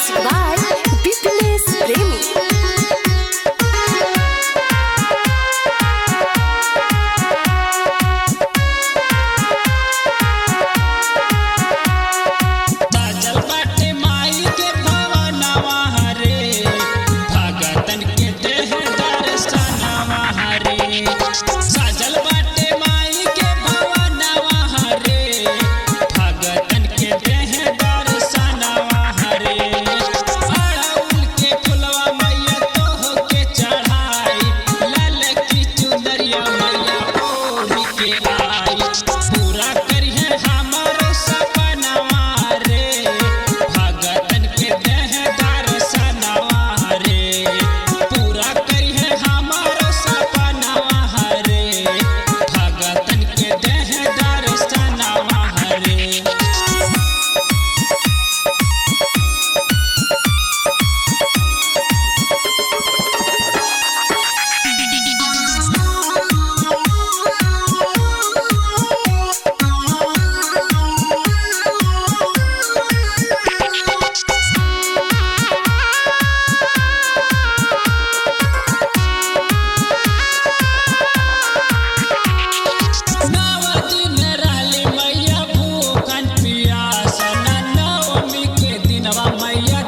Music by Bipilesh Premi. साजल बाटे माई के भवनवा हरे, भगतन के देह दर्शनवा हरे। साजल बाटे माई के भवनवा हरे, भगतन के देह दर्शनवा हरे। अड़हुल के फुलवा मैया तोह के चढ़ाई, लाल की चुनरिया मैया ओढ़ के आई। पूरा करिहे हमरो सपनवा रे, भगतन के देह दर्शनवा रे। पूरा करिहे हमरो सपनवा रे, भगतन के देह दर्शनवा रे। नव दिन रहली मैया भूखन पियासन, नवमी के दिनवा मैया